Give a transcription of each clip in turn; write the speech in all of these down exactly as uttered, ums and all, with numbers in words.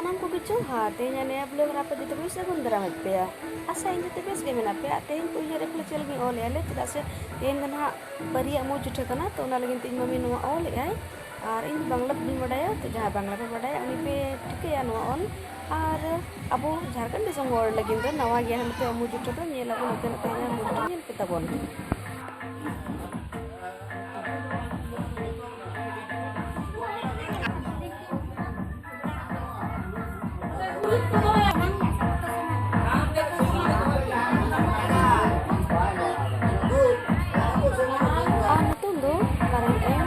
ᱥᱟᱱᱟᱢ ᱠᱚᱜᱮ ᱡᱚᱦᱟᱨ᱾ ᱛᱮᱦᱮᱧᱟᱜ ᱱᱤᱭᱟᱹ vlog ᱨᱮ ᱟᱯᱮ ᱡᱚᱛᱚ ᱠᱚᱧ ᱥᱟᱹᱜᱩᱱ ᱫᱟᱨᱟᱢᱮᱫ ᱯᱮᱭᱟ᱾ ᱟᱥᱟᱭᱟᱹᱧ ᱡᱚᱛᱚ ᱵᱮᱥ ᱜᱮ ᱢᱮᱱᱟᱜ ᱯᱮᱭᱟ᱾ ᱛᱮᱦᱮᱧ ᱯᱩᱭᱞᱩ ᱨᱮ ᱠᱷᱟᱹᱞᱤ ᱪᱮᱫ ᱞᱟᱹᱜᱤᱫ ᱚᱞᱮᱜᱼᱟ ᱞᱮ, ᱪᱮᱫᱟᱜ ᱥᱮ ᱛᱮᱦᱮᱧ ᱫᱚ ᱱᱟᱦᱟᱜ ᱯᱟᱹᱨᱤᱭᱟᱜ ᱢᱩ ᱡᱩᱴᱷᱟᱹ ᱠᱟᱱᱟ, ᱛᱚ ᱚᱱᱟ ᱞᱟᱹᱜᱤᱫ ᱛᱮ ᱤᱧ ᱢᱟᱹᱢᱤ ᱱᱚᱣᱟ ᱚᱞᱮᱜᱼᱟᱭ᱾ ᱟᱨ ᱤᱧ ᱫᱚ ᱵᱟᱝᱞᱟ ᱫᱚ ᱵᱟᱹᱧ ᱵᱟᱰᱟᱭᱟ, ᱛᱚ ᱡᱟᱦᱟᱸᱭ ᱵᱟᱝᱞᱟ ᱯᱮ ᱵᱟᱰᱟᱭᱟ ᱩᱱᱤ ᱯᱮ ᱴᱷᱤᱠᱟᱹᱭᱟ ᱱᱚᱣᱟ ᱚᱞ᱾ ᱟᱨ ᱟᱵᱚ ᱡᱷᱟᱲᱠᱷᱚᱸᱰ ᱫᱤᱥᱚᱢ ᱦᱚᱲ ᱞᱟᱹᱜᱤᱫ ᱫᱚ ᱱᱟᱣᱟ ᱜᱮᱭᱟ ᱱᱚᱛᱮ ᱢᱩ ᱡᱩᱴᱷᱟᱹ ᱫᱚ, ᱧᱮᱞ ᱟᱵᱚᱱ ᱱᱚᱛᱮᱱᱟᱜ ᱛᱮᱦᱮᱧᱟᱜ ᱢᱩ ᱡᱩᱴᱷᱟᱹ ᱧᱮᱞ ᱯᱮ ᱛᱟᱵᱚᱱ᱾ ᱟᱨ ᱱᱤᱛᱚᱝ ᱫᱚ ᱠᱟᱨᱟᱢ ᱮᱢ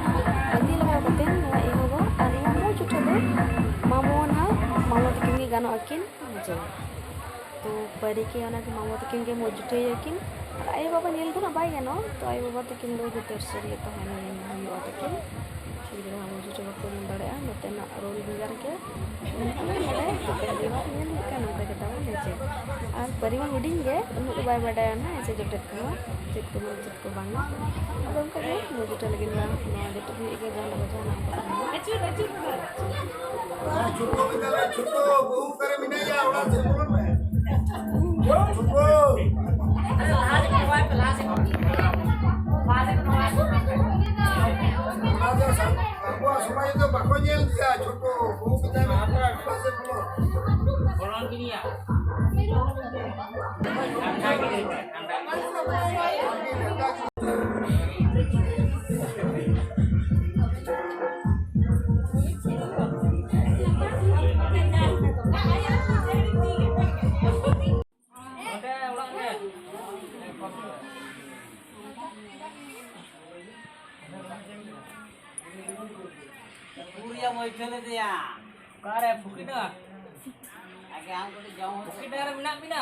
ᱵᱟᱹᱛᱤ ᱞᱟᱜᱟᱣ ᱠᱟᱛᱮ ᱱᱚᱣᱟ ᱮᱦᱚᱵᱟ᱾ ᱟᱨ ᱱᱚᱣᱟ ᱢᱩ ᱡᱩᱴᱷᱟᱹ ᱫᱚ ᱢᱟᱢᱚ ᱱᱟᱦᱟᱜ, ᱢᱟᱢᱚ ᱛᱟᱹᱠᱤᱱ ᱜᱮ ᱜᱟᱱᱚᱜ ᱟᱹᱠᱤᱱ᱾ ᱦᱮᱸ ᱪᱮ? ᱛᱚ ᱯᱟᱹᱨᱤ ᱠᱮ ᱚᱱᱟ ᱜᱮ ᱢᱟᱢᱚ ᱛᱟᱹᱠᱤᱱ ᱜᱮ ᱢᱩ ᱡᱩᱴᱷᱟᱹᱭᱟᱠᱤᱱ᱾ ᱟᱨ ᱟᱭᱳ ᱵᱟᱵᱟ ᱧᱮᱞ ᱫᱚ ᱱᱟᱜ ᱵᱟᱭ ᱜᱟᱱᱚᱜᱼᱟ, ᱛᱚ ᱟᱭᱳ ᱵᱟᱵᱟ ᱛᱟᱹᱠᱤᱱ ᱫᱚ ᱡᱚᱛᱚ ᱥᱮᱫ ᱜᱮ ᱛᱟᱦᱮᱱ ᱦᱩᱭᱩᱜᱼᱟ ᱛᱟᱹᱠᱤᱱ᱾ ᱜᱤᱫᱽᱨᱟᱹ ᱦᱚᱸ ᱢᱩ ᱡᱩᱴᱷᱟᱹ ᱵᱟᱠᱚ ᱧᱮᱞ ᱫᱟᱲᱮᱭᱟᱜᱼᱟ, ᱱᱚᱛᱮᱱᱟᱜ ᱨᱳᱞ ᱵᱷᱮᱜᱟᱨ ᱜᱮ᱾ ᱟᱞᱮ ᱱᱚᱰᱮ ᱡᱚᱛᱚ ᱜᱮ ᱧᱮᱞ ᱦᱩᱭᱩᱜ ᱠᱟᱱᱟ ᱱᱚᱝᱠᱟ ᱜᱮ ᱛᱟᱵᱚᱱ, ᱦᱮᱸ ᱪᱮ? ᱟᱨ ᱯᱟᱹᱨᱤ ᱢᱟ ᱦᱩᱰᱤᱧ ᱜᱮ, ᱩᱱᱟᱹᱜ ᱫᱚ ᱵᱟᱭ ᱵᱟᱰᱟᱭᱟ ᱱᱟᱜ, ᱦᱮᱸ ᱪᱮ? ᱡᱚᱴᱮᱫ ᱠᱚᱦᱚᱸ ᱪᱮᱫ ᱠᱚ ᱢᱮᱱᱟ ᱪᱮᱫ ᱠᱚ ᱵᱟᱝᱟ᱾ ᱟᱫᱚ ᱚᱱᱠᱟ ᱜᱮ ᱢᱩ ᱡᱩᱴᱷᱟᱹ ᱞᱟᱹᱜᱤᱫ ᱢᱟ ᱱᱚᱣᱟ ᱡᱚᱴᱮᱫ ᱦᱩᱭᱩᱜ ᱜᱮᱭᱟ, ᱡᱟᱦᱟᱱᱟᱜ ᱵᱟᱝ ᱡᱟᱦᱟᱱᱟᱜ ᱚᱱᱠᱟ ᱠᱟᱱᱟ᱾ ᱪᱷᱳᱴᱳ ᱜᱤᱫᱽᱨᱟᱹ, ᱪᱷᱳᱴᱳ ᱵᱟᱹᱦᱩ ᱚᱠᱟᱨᱮ ᱢᱮᱱᱟᱭᱟ? ᱚᱲᱟᱜ ᱥᱮᱫ ᱵᱚᱞᱚᱱ ᱢᱮ᱾ ᱪᱷᱳᱴᱳ᱾ ᱚᱱᱟ ᱫᱚ ᱥᱟ-, ᱟᱵᱚᱣᱟᱜ ᱥᱚᱢᱟᱡᱽ ᱫᱚ ᱵᱟᱠᱚ ᱧᱮᱞ ᱜᱮᱭᱟ, ᱪᱷᱳᱴᱳ ᱵᱟᱹᱦᱩ ᱢᱮᱛᱟᱭ ᱢᱮ᱾ ᱚᱲᱟᱜ ᱥᱮᱫ ᱵᱚᱞᱚᱱ᱾ ᱵᱚᱞᱚᱱ ᱜᱮᱭᱟ᱾ ᱯᱩᱨᱤᱭᱟ ᱵᱚᱭᱴᱷᱟᱹ ᱞᱮᱫᱮᱭᱟ᱾ ᱚᱠᱟᱨᱮ ᱯᱷᱩᱠᱤᱰᱟᱹ? ᱟᱜᱮ ᱟᱢ ᱠᱟᱹᱴᱤᱡ ᱡᱚᱢ ᱦᱚᱪᱚ᱾ ᱯᱷᱩᱠᱤᱰᱟᱹ ᱨᱮ ᱢᱮᱱᱟᱜ ᱵᱤᱱᱟ?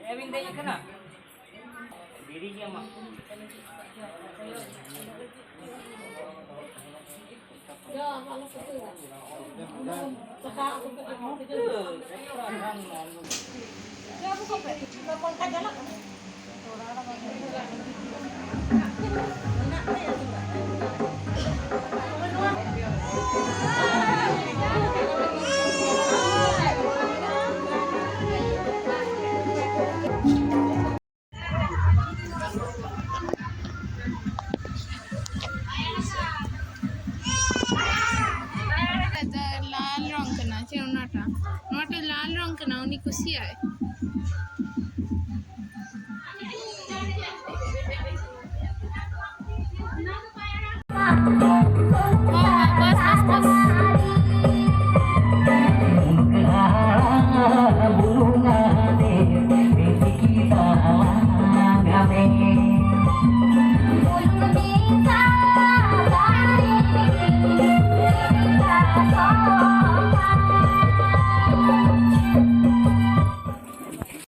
ᱦᱮᱸ ᱵᱤᱱ ᱫᱮᱡ ᱟᱠᱟᱱᱟ? ᱵᱤᱲᱤ ᱜᱮ ᱟᱢᱟᱜ᱾